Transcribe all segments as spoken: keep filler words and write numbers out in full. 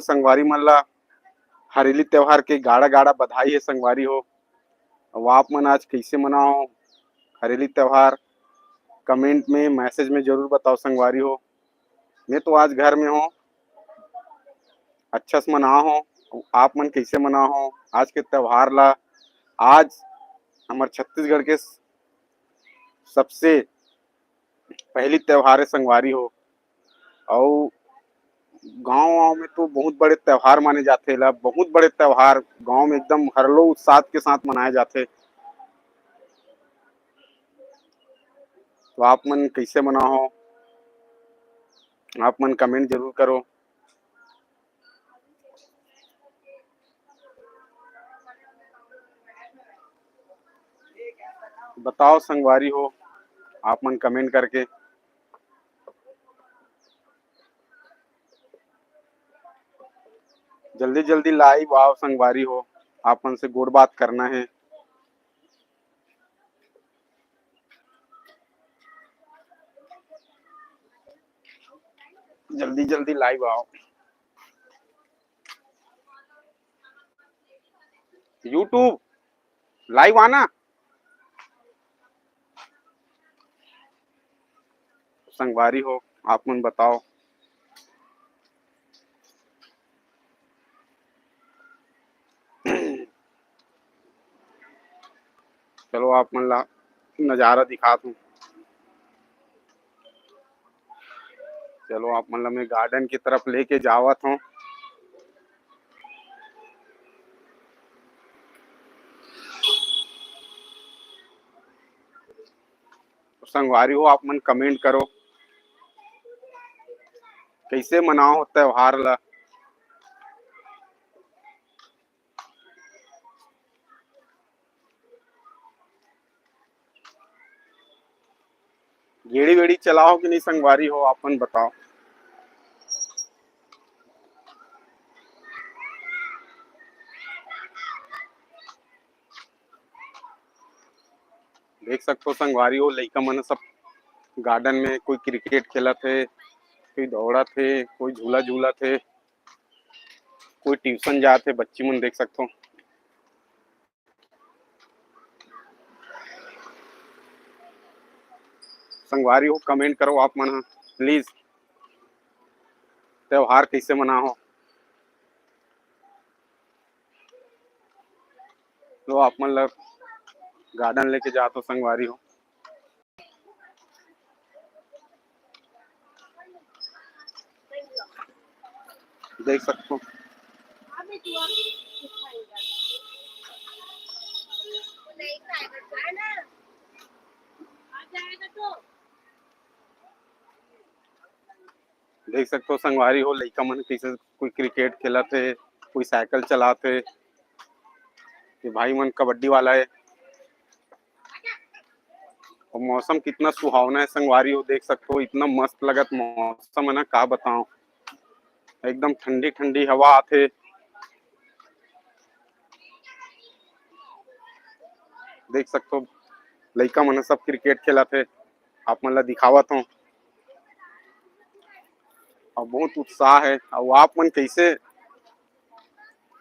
संगवारी मन ला हरेली त्योहार के गाड़ा गाड़ा बधाई हे संगवारी हो। अउ आप मन आज कइसे मनाओ हरेली त्योहार, कमेंट में, मैसेज में जरूर बताओ संगवारी हो। मैं तो आज घर में हूँ, अच्छा से मनाओ हो। अउ आप मन कइसे मनाओ हो आज के त्योहार ला? आज हमर छत्तीसगढ़ के सबसे पहली त्योहार हे संगवारी हो। अउ गांव गांव में तो बहुत बड़े त्योहार माने जाथे, एला बहुत बड़े त्योहार गांव में एकदम हरलो उत्साह के साथ मनाए जाथे। तो आप मन कइसे मनाओ, आप मन कमेंट जरूर करो। बताओ संगवारी हो, आप मन कमेंट करके। जल्दी जल्दी लाइव आओ संगवारी हो, आप मन से गोठ बात करना हे। जल्दी जल्दी लाइव आओ। YouTube लाइव आना। संगवारी हो, आप मन बताओ। चलो, आप मन ला नजारा दिखात हूँ। चलो, आप मन ला मैं गार्डन की तरफ लेके जावत हूँ। संगवारी हो, आप मन कमेंट करो, कइसे मनाओ त्योहार ला। गेड़ी वेड़ी चलाओ कि नहीं संगवारी हो, आप मन बताओ। देख सकथो संगवारी हो, लइका मन सब गार्डन में कोई क्रिकेट खेलत हे, कोई दौड़त हे, कोई झूला झूलत हे, कोई ट्यूशन जात हे, बच्ची मन देख सकथो। संगवारी हो, कमेंट करो आप मन ह, प्लीज, त्योहार कइसे मनाओ। लो, आप मन ला गार्डन लेके जात हो संगवारी हो। देख सकथो। देख सकथो संगवारी हो, लइका मन कइसे कोई क्रिकेट खेलत हे, कोई साइकिल चलात हे। ये भाई मन कबड्डी वाला हे। और मौसम कितना सुहावना है संगवारी हो, देख सकते हो, इतना मस्त लगत मौसम है ना, का बताओ, एकदम ठंडी ठंडी हवा आथे। देख सकते हो, लइका मन सब क्रिकेट खेलत हे, आप मन ला दिखावत हो, और बहुत उत्साह है। और आप मन कैसे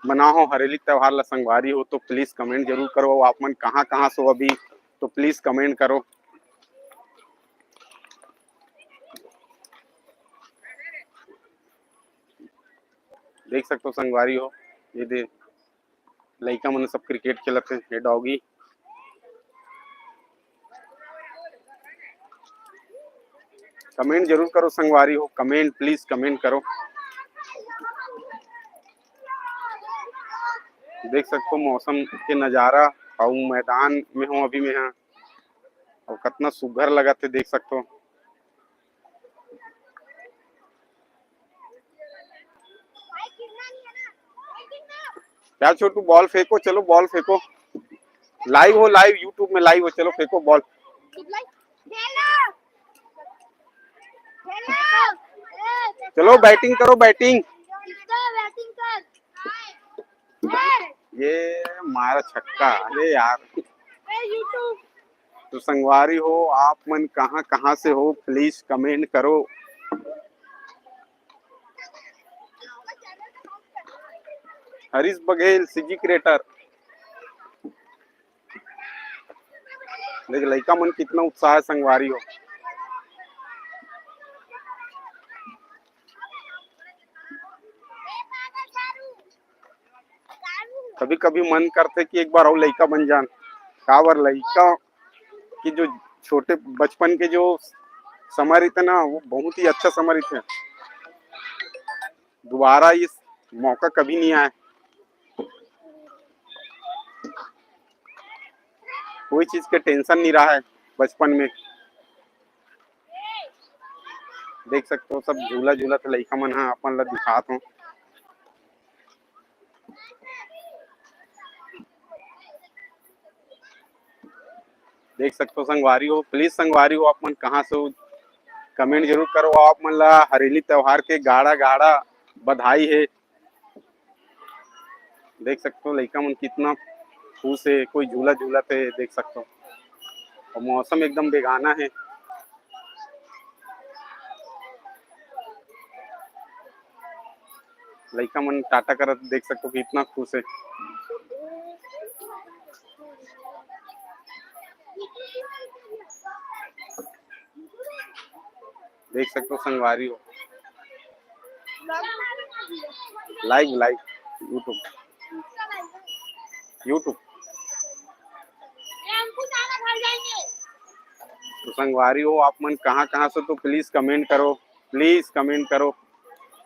मनाओ हरेली त्योहार ला संगवारी हो, तो प्लीज कमेंट जरूर करो। आप मन कहाँ कहाँ से हो अभी, तो प्लीज कमेंट करो। देख सकते हो संगवारी हो, ये दे लइका मन सब क्रिकेट खेलत हे, ये डॉगी। कमेंट जरूर करो संगवारी हो, कमेंट, प्लीज कमेंट करो। देख सकते हो मौसम के नजारा, अउ मैदान में हो अभी मैं हा, अउ कितना सुघर लगत हे, देख सकते हो। क्या छोटू, बॉल फेंको, चलो बॉल फेंको। लाइव हो, लाइव YouTube में लाइव हो, चलो फेंको बॉल। चलो बैटिंग करो, बैटिंग। ये मारा छक्का, अरे यार। तो संगवारी हो, आप मन कहाँ कहाँ से हो, प्लीज कमेंट करो। Harish Baghel, CG creator. देख, लइका मन कितना उत्साह है संगवारी हो। कभी कभी मन करथे कि एक बार अउ लइका बन जान। काबर, लइका के जो छोटे बचपन के जो समय रहिथे ना, वो बहुत ही अच्छा समय रहिथे। दोबारा इस मौका कभी नहीं आए। कोई चीज के टेंशन नहीं रहा है बचपन में। देख सकते हो, सब झूला झूलत हे लइका मन ह, अपन ला दिखात हो। देख सकते हो संगवारी हो, प्लीज संगवारी हो, आप मन कहाँ से हो, कमेंट जरूर करो। आप मन ला हरेली त्योहार के गाड़ा गाड़ा बधाई है। देख सकते हो लइका मन कितना खुश है, कोई झूला झूलत है, देख सकते हो। और मौसम एकदम बेगाना है। लइका मन टाटा करत देख सकते हो कितना खुश है। देख सकते हो संगवारी हो। Live, live, YouTube, YouTube। तो संगवारी हो, आप मन कहाँ कहाँ से, तो प्लीज कमेंट करो, प्लीज कमेंट करो।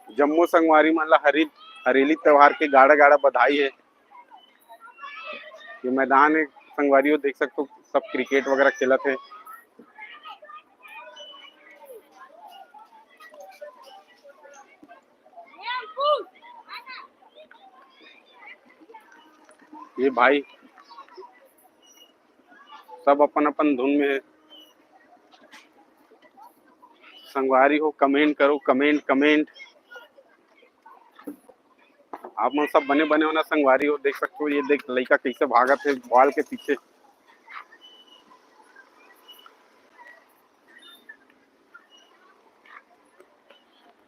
जम्मो संगवारी मन ला हरी हरेली त्योहार के गाड़ा गाड़ा बधाई है। ये मैदान है संगवारी हो, देख सकते हो सब क्रिकेट वगैरह खेलत है। ये भाई सब अपन अपन धुन में है। संगवारी हो, कमेंट करो, कमेंट, कमेंट। आप मन सब बने बने हो ना संगवारी हो। देख सकते हो, ये देख लइका कैसे भागत है बॉल के पीछे।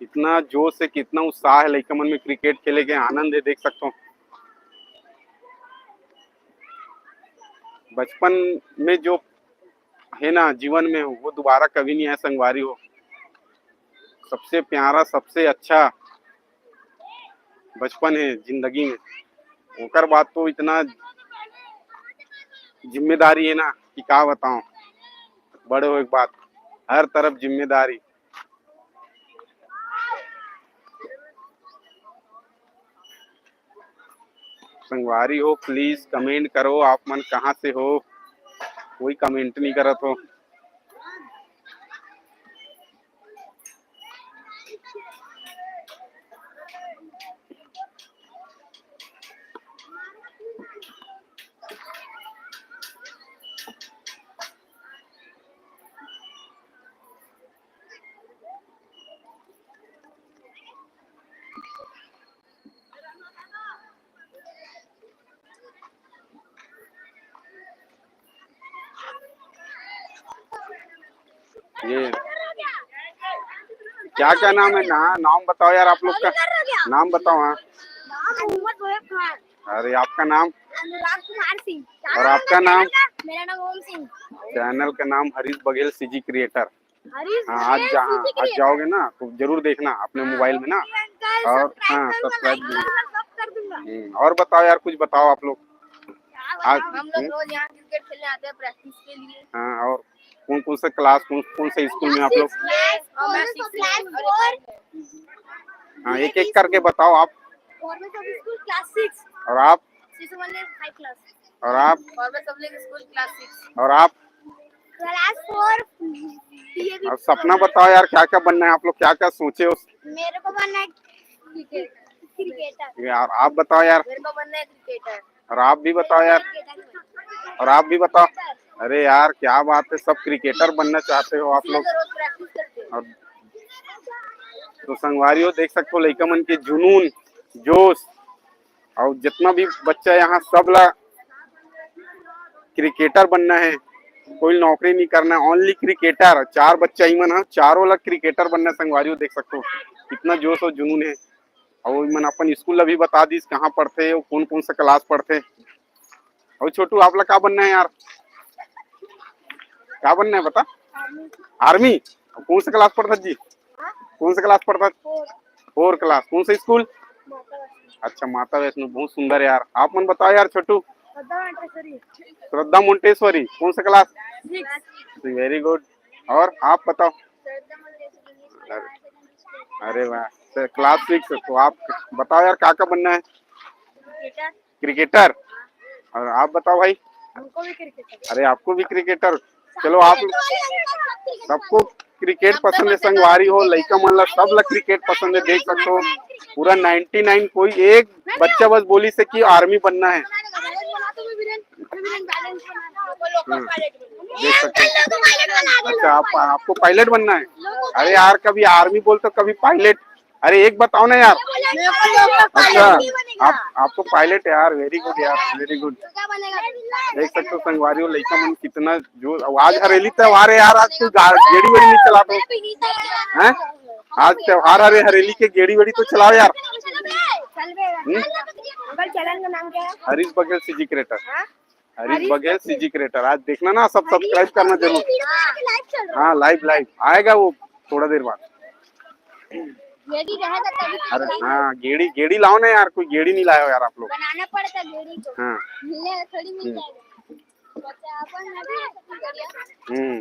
कितना जोश है, कितना उत्साह है लइका मन में, क्रिकेट खेले के आनंद है, देख सकते हो। बचपन में जो है ना जीवन में, वो दोबारा कभी नहीं आए संगवारी हो। सबसे प्यारा, सबसे अच्छा बचपन है जिंदगी में, ओकर बाद तो इतना जिम्मेदारी है ना कि का बताऊं। बड़े होए के बाद हर तरफ जिम्मेदारी। संगवारी हो, प्लीज कमेंट करो, आप मन कहाँ से हो, कोई कमेंट नहीं करत हो। ये क्या क्या नाम है ना? नाम बताओ यार आप लोग का। नाम बताओ। हाँ। नाम मोहम्मद बोहेब खान। अरे, आपका नाम? अनुराग कुमार सिंह। और आपका नाम? मेरा नाम ओम सिंह। चैनल का नाम हरीश बघेल सीजी क्रिएटर। हरीश हाँ, आज बघेल जहाँ सीजी आज क्रिएटर। जाओगे ना तो जरूर देखना अपने हाँ, मोबाइल में ना। ओके अंकल, और सब्सक्राइब हाँ, करूंगा, सब्सक्राइब लाइक भी। करूंगा, सब कर दूंगा। हम्म, और बताओ यार, कुछ बताओ आप लोग। क्या आज बताऊं? हम लोग हम्म? रोज यहाँ क्रिकेट खेलने आते हैं प्रैक्टिस के लिए। हाँ, और कौन कौन सा क्लास, कौन कौन से स्कूल में आप लोग? Class six, और मैं six में, और एक और है। हाँ, एक एक करके बताओ आप। गवर्नमेंट सब स्कूल क्लास सिक्स। और आप? शिशु मंदिर हाई क्लास। और आप? गवर्नमेंट सब स्कूल क्लास सिक्स। और आप? क्लास फोर। और सपना बताओ यार, क्या क्या बनना है आप लोग, क्या क्या सोचे हो? मेरे को बनना है क्रिकेट, क्रिकेटर। यार आप बताओ यार। मेरे को बनना है क्रिकेटर। और आप भी बताओ यार। और आप भी बताओ। अरे यार, क्या बात है, सब क्रिकेटर बनना चाहते हो आप लोग। और तो संगवारी हो, देख सकते हो लइका मन के जुनून, जोश, और जितना भी बच्चा यहाँ, सब ला क्रिकेटर बनना है, कोई नौकरी नहीं करना है, ओनली क्रिकेटर। चार बच्चा ही मन है, चारों ला क्रिकेटर बनना है। संगवारी हो, देख सकते हो कितना जोश और जुनून है। अउ मन अपन स्कूल ला भी बता दिस, कहाँ पढ़थे अउ कौन कौन सा क्लास पढ़थे। अउ छोटू, आप ला का बनना है यार? का बनना है बता? आर्मी। कौन सा क्लास पढ़थस जी? कौन सा क्लास पढ़थस? फोर क्लास। कौन सा स्कूल? अच्छा, माता वैष्णो, बहुत सुंदर यार। आप मन बताओ यार छोटू। श्रद्धा मोंटेश्वरी। कौन सा क्लास? वेरी गुड। और आप बताओ। अरे, अरे वाह, सर, क्लास सिक्स। तो आप बताओ यार, का का बनना है? क्रिकेटर। और आप बताओ भाई। हमको भी क्रिकेटर। अरे, आपको भी क्रिकेटर। चलो, आप सबको क्रिकेट पसंद है संगवारी हो, लइका मन ला, सब ला क्रिकेट पसंद है। देख सकते हो, पूरा नाइंटी नाइन, कोई एक बच्चा बस बोलिस हे कि आर्मी बनना है। हम्म, देख सकते हो। अच्छा, आप, आपको पायलट बनना है? अरे यार, कभी आर्मी बोल तो कभी पायलट। अरे, एक बताओ ना यार। अच्छा, आप, आपको पायलट यार, वेरी गुड यार, वेरी गुड। देख सकते हो संगवारी हो, लइका मन कितना जो, आज हरेली त्योहार है यार, आज कोई गा-, गेड़ी वेड़ी नहीं चलाते हैं? आज त्योहार हरे, हरेली के गेड़ी वेड़ी तो चलाओ यार। हम्म? Harish Baghel CG creator. Harish Baghel CG creator, आज देखना ना, सब सब्सक्राइब करना जरूर। हाँ, लाइव, लाइव आएगा वो थोड़ा देर बाद। अरे हाँ, गेड़ी, गेड़ी लाओ ना यार, कोई गेड़ी नहीं लाया हो यार आप लोग। बनाना पड़ता गेड़ी को। हाँ। मिलने थोड़ी मिल जाएगा। बच्चा अपन मैं भी छत्तीसगढ़िया। हम्म।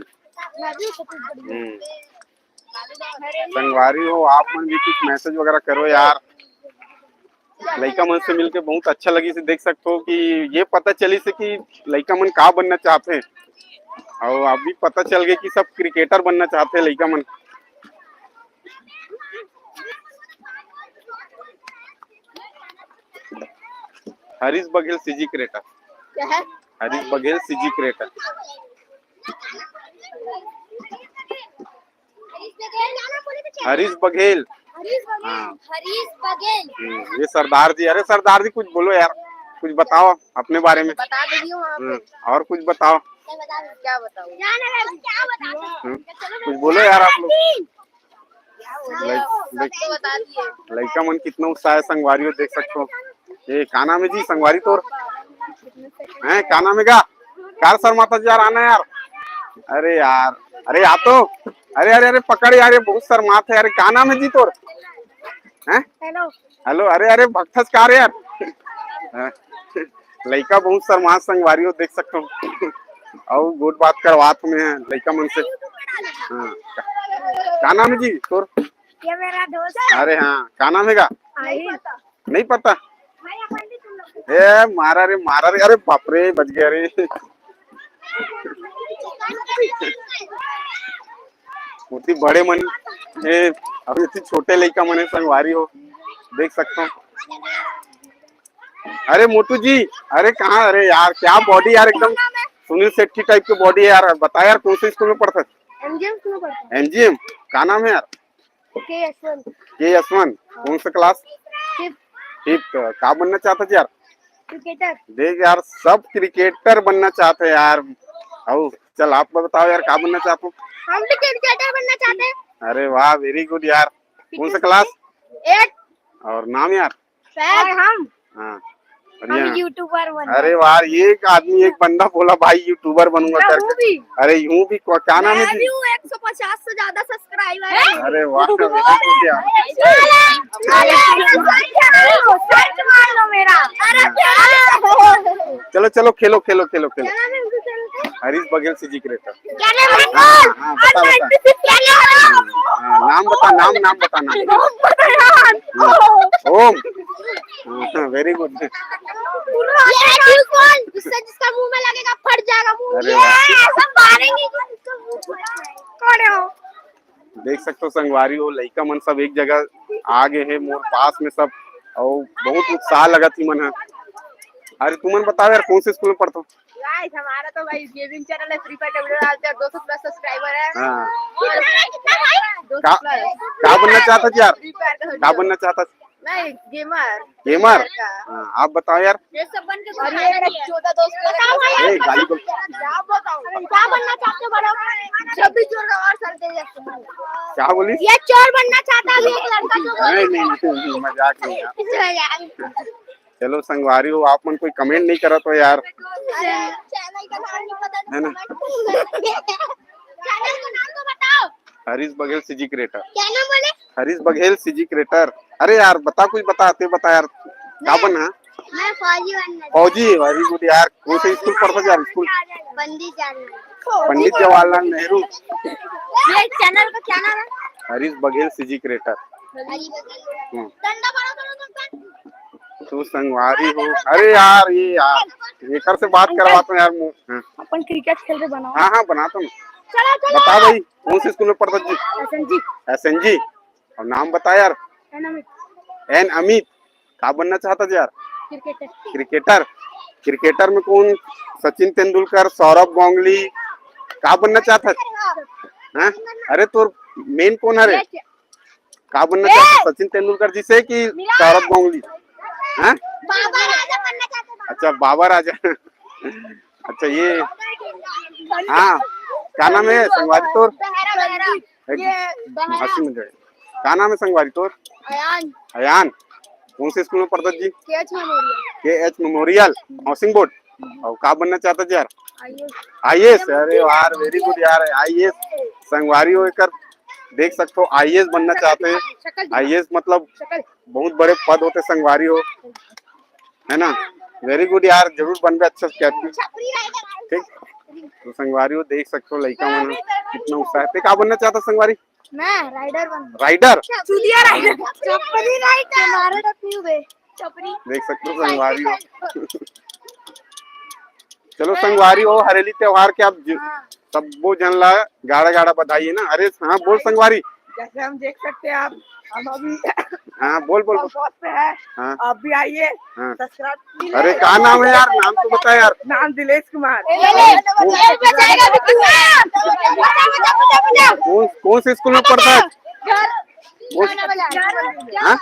मैं भी छत्तीसगढ़िया। हम्म। संगवारी हो, आप मन भी कुछ मैसेज वगैरह करो यार। लइका मन से मिलके बहुत अच्छा लगिस हे। देख सकते हो कि ये पता चलिस हे कि लइका मन का बनना चाहते हैं, और अभी पता चल गए कि सब क्रिकेटर बनना चाहते हैं लइका मन। Harish Baghel CG creator. क्या है? Harish Baghel CG creator. हरीश बघेल। हरीश बघेल। हाँ। हरीश बघेल। हम्म, ये सरदार जी, अरे सरदार जी, कुछ बोलो यार, कुछ बताओ अपने बारे में। बता दे रही हूँ वहाँ पे। हम्म, और कुछ बताओ। क्या बताऊँ? क्या बताऊँ? हम्म, कुछ बोलो यार आप लोग। लइका मन कितना उत्साह है संगवारी हो, देख सकते हो। ये का नाम है जी संगवारी तोर? हैं, का नाम है गा? कार शर्माथस यार, आना यार। अरे यार, अरे आ तो। अरे, अरे, अरे पकड़ यार, ये बहुत शर्मात है यार। का नाम है जी तोर? हैं? हेलो। हेलो, अरे, अरे भगथस का रे यार? हाँ। लइका बहुत शर्मात संगवारी हो, देख सकते हो। अउ गोठ बात करवात हूँ मैं लइका मन से। हाँ। का नाम है जी तोर? ये मेरा दोस्त है। अरे हाँ, का नाम है गा? आहिल। नहीं पता। ए मारा रे, मारा रे, अरे बाप रे, बच गया रे। बहुत ही बड़े मन हे, अभी इतनी छोटे लइका मन हे संगवारी हो, देख सकते हो। अरे मोटू जी, अरे कहाँ, अरे यार क्या बॉडी यार, एकदम सुनील शेट्टी टाइप के बॉडी है यार। बता यार, कौन से स्कूल में पढ़ता है? एमजीएम स्कूल में पढ़ता है। एमजीएम, का नाम है यार? के यशवंत। के यशवंत, कौन सा क्लास? फिफ्थ। फिफ्थ। का बनना चाहता है यार? क्रिकेटर। देख यार, सब क्रिकेटर बनना चाहते हैं यार। आओ, चल आप बताओ यार, का बनना चाहते हो? हम भी क्रिकेटर बनना चाहते हैं। अरे वाह, वेरी गुड यार। कौन सा क्लास? एट। और नाम यार? सर, हम हाँ, हम बढ़िया। यूट्यूबर बन अरे वाह, एक आदमी, एक बंदा बोला भाई यूट्यूबर बनूंगा मैं करके। हूँ भी। अरे यूं भी को-, क्या नाम है मैं जी? भी हूँ, एक सौ पचास से ज्यादा सब्सक्राइबर है। अरे वाह, very good यार। सर्च मार लो मेरा। अरे क्या? चलो चलो, खेलो खेलो खेलो खेलो। क्या नाम है उनके चैनल का? Harish Baghel CG creator. क्या नाम है? हाँ, हाँ, बता, बता। क्या नाम है? हाँ, नाम बता, नाम, नाम बता, नाम। ओम। हाँ, very good। ये है त्रिकोण, जिससे जिसका मुंह में लगेगा फट जाएगा मुंह। अरे ये वाह। ऐसा मारेंगे कि जिसका मुंह फट जाए। कौन है वो? देख सकते हो संगवारी हो, लइका मन सब एक जगह आ गए हैं मोर पास में सब, और बहुत उत्साह लगत ही मन है। अरे तुमन बताओ यार, कौन से स्कूल में पढ़ते हो? गाइस, हमारा तो भाई गेमिंग चैनल है, फ्री फायर डब्ल्यू डालते हैं, दो सौ प्लस सब्सक्राइबर है। हाँ। और कितना भाई? दो सौ का, प्लस। का बनना चाहता जी यार? फ्री फायर का का बनना चाहता? नहीं, गेमर। गेमर? हाँ, आप बताओ यार। ये सब बन के और ये मेरा चौदह दोस्त। बताओ भाई। ए, गाली को। क्या बताऊं? क्या बनना चाहते हो बड़े होकर? जब भी चोर का और चलते जाते हैं। क्या बोली? ये चोर बनना चाहता है अभी एक लड़का जो नहीं, नहीं, नहीं, नहीं, मजाक नहीं यार। चलो संगवारी हो, आप मन कोई कमेंट नहीं करत हो यार। चैनल का नाम नहीं पता। है ना? चैनल का नाम तो बताओ। Harish Baghel CG creator. क्या नाम बोले? Harish Baghel CG creator. अरे यार, बता, कुछ बता, ते बता यार। का बन है? मैं फौजी बनना। फौजी, वेरी गुड यार। कौन से स्कूल पढ़ता यार? स्कूल? पंडित जवाहरलाल। पंडित जवाहरलाल नेहरू। ये चैनल का क्या नाम है? Harish Baghel CG creator. हम्म। तू संगवारी हो। अरे यार, ये यार, एकर से बात करवाता हूँ यार। मु-, हाँ। अपन क्रिकेट खेल रहे बनाओ। हाँ, हाँ, बनाता हूँ। चलो, चलो। बता भाई, कौन से स्कूल में पढ़ता जी? एसएनजी। एसएनजी। और नाम बता यार। एन अमित। एन अमित। का बनना चाहता जी यार? क्रिकेटर। क्रिकेटर। क्रिकेटर में कौन? सचिन तेंदुलकर, सौरभ गांगुली। का बनना चाहता? हाँ? अरे तोर मेन कौन है रे? का बनना चाहता, सचिन तेंदुलकर जी से कि सौरभ गांगुली? हैं? बाबा राजा बनना चाहता। अच्छा, बाबा राजा। अच्छा, ये, हाँ, क्या नाम है संगवारी तोर? बहरा, बहरा। एक हंसी में जाए। का नाम है संगवारी तोर? अयान। अयान। कौन से स्कूल में पढ़ता जी? KH memorial. KH memorial housing board. और का बनना चाहता जी यार? आईएएस। आईएएस। अरे यार, वेरी गुड यार, आईएएस। संगवारी हो एकर, देख सकते हो, आईएएस बनना चाहते हैं। आईएएस मतलब बहुत बड़े पद होते संगवारी हो, है ना? वेरी गुड यार, जरूर बनबे अच्छा कैप्टन। ठीक, तो संगवारी हो देख सकते हो, लइका मन कितना उत्साह है। ते का बनना चाहता संगवारी? मैं राइडर बन। राइडर? चुदिया राइडर। छपरी राइडर। मारे तो पीऊ बे। छपरी। देख सकते हो संगवारी हो। चलो संगवारी हो, हरेली त्योहार के आप ज-, हाँ। सबो जन ला गाड़ा गाड़ा बधाई है ना। अरे हाँ, बोल संगवारी। जैसे हम देख सकते हैं आप, हम अभी हाँ, बोल, बोल, बोल। पहुंच पे हैं। हाँ। आप भी आइए, हाँ। सब्सक्राइब कीजिए। अरे, का नाम है यार? नाम तो बता यार। नाम दिलेश कुमार। ए, ए, ए, बचाएगा भी तू है। बचा, बचा, बचा, बचा। कौन, कौन से स्कूल में पढ़ता है? घर। कौन? हाँ?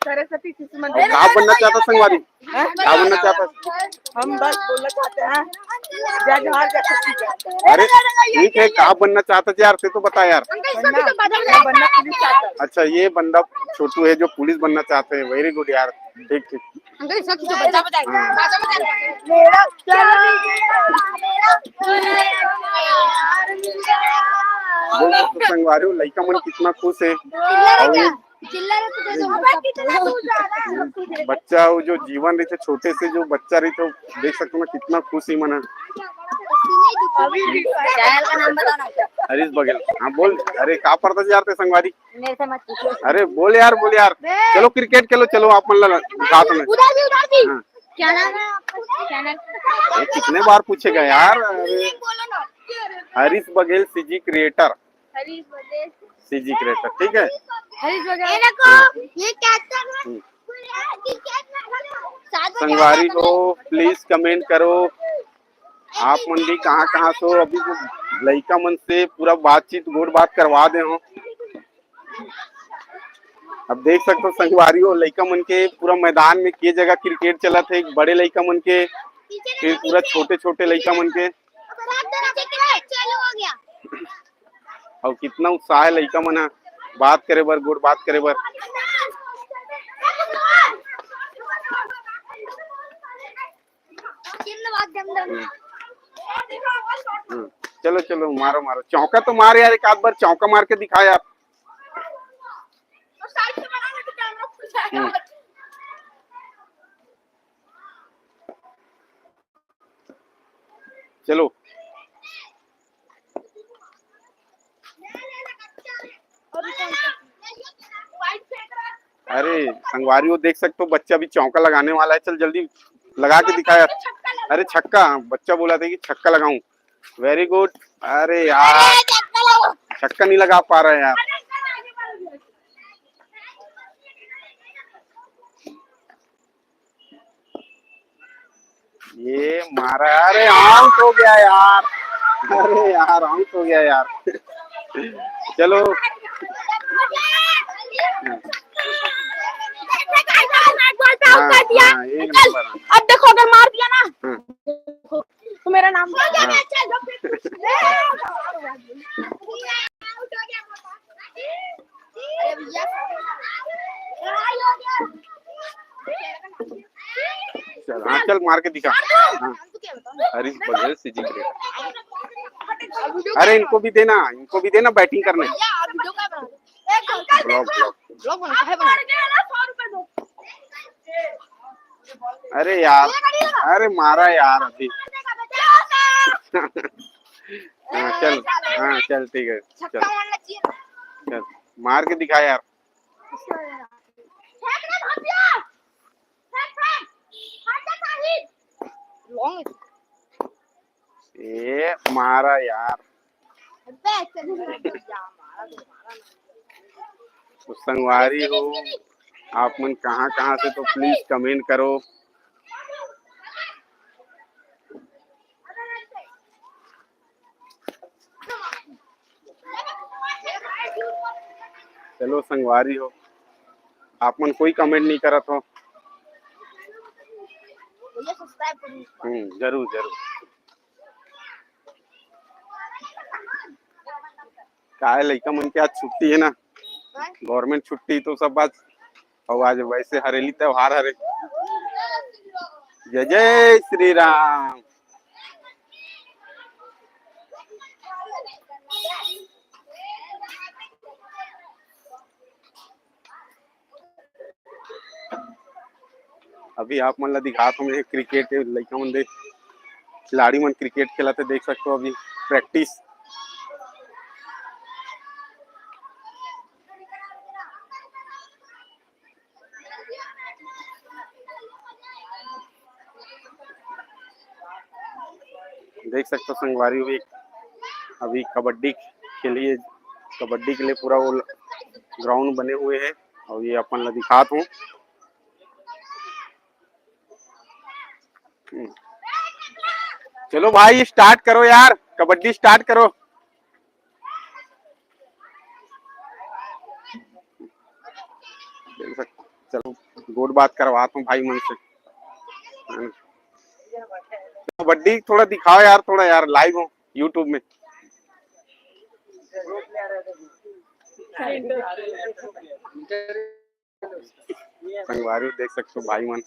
सरस्वती शिशु मंदिर। और का बनना चाहता संगवारी? हैं? का बनना चाहता? हम बस बोलना चाहते हैं, जय जोहार, जय छत्तीसगढ़। अरे, ठीक है, का बनना चाहता जी यार, ते तो बता यार। बनना, मैं बनना पुलिस चाहता हूँ। अच्छा, ये बंदा छोटू है जो पुलिस बनना चाहते हैं, वेरी गुड यार, ठीक, ठीक। अंकल, इसका कुछ बता, बता। हाँ। बोल तो संगवारी हो, लइका मन कितना खुश है। और चिल्ला रहे तो दे दो, अब कितना दूर जा रहा है? बच्चा वो जो जीवन रहिथे, छोटे से जो बच्चा रहिथे, वो देख सकते हो ना, कितना खुश ही मना। अभी भी चैनल का नाम बताओ ना। हरीश बघेल। हाँ, बोल। अरे, का पढ़ता जी यार ते संगवारी? मेरे से मत पूछो। अरे, बोल यार, बोल यार। चलो, क्रिकेट खेलो, चलो, आप मन ला साथ में। उधर भी, उधर भी। हाँ। क्या नाम है आपका चैनल? अरे, कितने बार पूछेगा यार? अरे। बोलो ना। Harish Baghel CG creator. Harish Baghel. CG creator, ठीक है? हरीश बघेल। ये देखो, हाँ। ये कैसे है? हम्म। संगवारी हो, प्लीज कमेंट करो, आप मन भी कहाँ कहाँ से हो। अभी तो लइका मन से पूरा बातचीत, गोठ बात करवा दे हो। अब देख सकते हो संगवारी हो, लइका मन के पूरा मैदान में के जगह क्रिकेट चलत है, बड़े लइका मन के, फिर पूरा छोटे छोटे लइका मन के। चालू हो गया। और कितना उत्साह है लइका मन ह बात करे बर, गोठ बात करे बर। हम्म। हम्म। चलो, चलो, मारो, मारो, चौका तो मार यार, एक आध बार चौका मार के दिखा यार। हम्म। चलो। अरे संगवारी हो, देख सकते हो, बच्चा भी चौका लगाने वाला है। चल जल्दी लगा के दिखा यार। अरे छक्का, बच्चा बोला था कि छक्का लगाऊं। वेरी गुड। अरे यार, छक्का नहीं लगा पा रहा है यार। ये मारा, अरे आउट हो गया यार। अरे यार, आउट हो गया यार। चलो। अब देखो, अगर मार दिया ना, हाँ। तो मेरा नाम क्या है? हाँ। चल, हाँ, चल, मार के दिखा। हाँ। Harish Baghel, CG greater. अरे, इनको भी देना, इनको भी देना बैटिंग करने। Blog, blog. अरे यार, अरे मारा यार अभी। हाँ, चल, हाँ, चल, ठीक है, चल, चल, मार के दिखा यार। ए, मारा यार। तो संगवारी हो, आप मन कहाँ कहाँ से, तो प्लीज कमेंट करो। चलो संगवारी हो, आप मन कोई कमेंट नहीं करत हो। हम्म, जरूर जरूर। काय लइका मन के आज छुट्टी है ना, गवर्नमेंट छुट्टी, तो सब आज, अउ आज वैसे हरेली त्योहार हरे। जय जय श्री राम। अभी आप मन ला दिखात हूँ, ये क्रिकेट, लइका मन दे, खिलाड़ी मन क्रिकेट खेलत हे, देख सकते हो अभी प्रैक्टिस। देख सकते हो संगवारी हो, अभी कबड्डी के लिए, कबड्डी के लिए पूरा वो ग्राउंड बने हुए हैं और ये अपन ला दिखात हूँ। हम्म। चलो भाई, स्टार्ट करो यार, कबड्डी स्टार्ट करो। चलो, गोठ बात करवात हूँ भाई मन से। कबड्डी थोड़ा दिखाओ यार, थोड़ा यार, लाइव हो यूट्यूब में। संगवारी देख सकते हो भाई मन,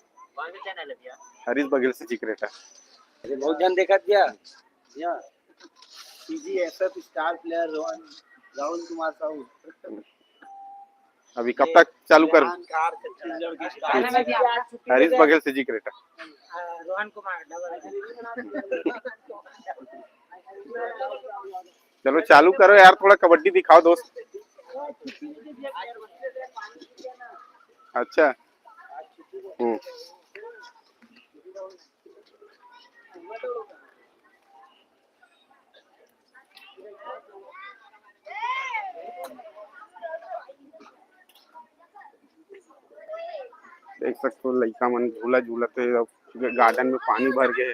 हरीश बघेल से जिक्र है। अरे बहुत जन देखत भैया, या सीजीएसएफ स्टार प्लेयर रोहन, राहुल कुमार साहू। अभी कब तक चालू कर? छत्तीसगढ़ के स्टार। हरीश बघेल से जिक्र है। रोहन कुमार। चलो चालू करो यार, थोड़ा कबड्डी दिखाओ दोस्त। अच्छा। हम्म। देख सकते हो लइका मन झूला झूलत हे, गार्डन में पानी भर गए।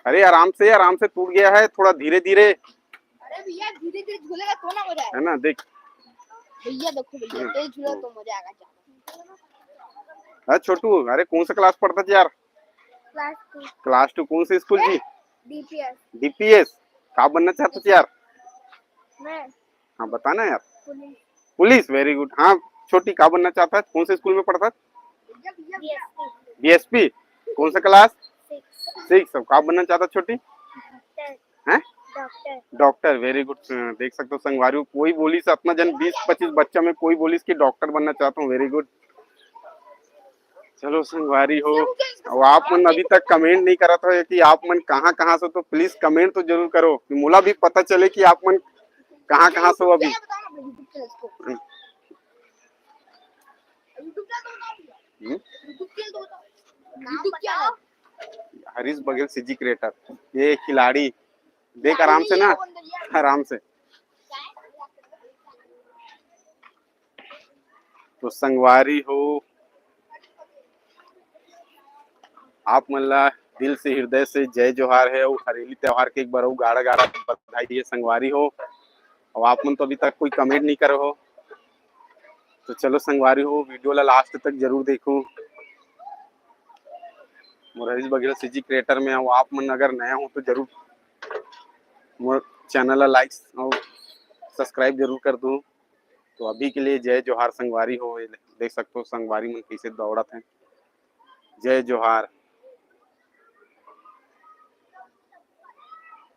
अरे आराम से, आराम से टूट गया है, थोड़ा धीरे धीरे। अरे भैया, धीरे धीरे झूलेगा तो ना हो जाए। है ना, देख। भैया देखो भैया, तेज झूला तो मजा आएगा ज्यादा। हाँ छोटू, अरे कौन सा क्लास पढ़ता था यार? Class to. क्लास टू, कौन से स्कूल जी? डीपीएस। डीपीएस, का बनना चाहता था यार? मैं। हाँ बताना यार। पुलिस। पुलिस, वेरी गुड। हाँ छोटी, का बनना चाहता है? कौन से स्कूल में पढ़ता है? बीएसपी। कौन सा क्लास? सिक्स। सिक्स। अब का बनना चाहता छोटी? डॉक्टर। हैं? डॉक्टर। डॉक्टर, वेरी गुड। देख सकते हो संगवारी, कोई बोलिस, अपना जन बीस पच्चीस बच्चा में कोई बोलिस कि डॉक्टर बनना चाहता हूँ, वेरी गुड। चलो संगवारी हो, अब आप मन अभी तक कमेंट नहीं करत हो कि आप मन कहाँ कहाँ से, तो प्लीज कमेंट तो जरूर करो कि मोला भी पता चले कि आप मन कहाँ कहाँ से हो अभी। हम्म। हरीश बघेल सीजी क्रिएटर, ये खिलाड़ी देख आराम से ना, आराम से। तो संगवारी हो, आप मन ला दिल से, हृदय से जय जोहार है और हरेली त्योहार के एक बार अउ गाड़ा गाड़ा बधाई है संगवारी हो। और आप मन तो अभी तक कोई कमेंट नहीं करे हो, तो चलो संगवारी हो, वीडियो ला लास्ट तक जरूर देखो। मोर हरीश बघेल सीजी क्रिएटर में हूँ। आप मन अगर नया हो तो जरूर मोर चैनल ला लाइक और सब्सक्राइब जरूर कर दू। तो अभी के लिए जय जोहार संगवारी हो। ये देख सकते हो संगवारी मन कैसे दौड़त हैं। जय जोहार।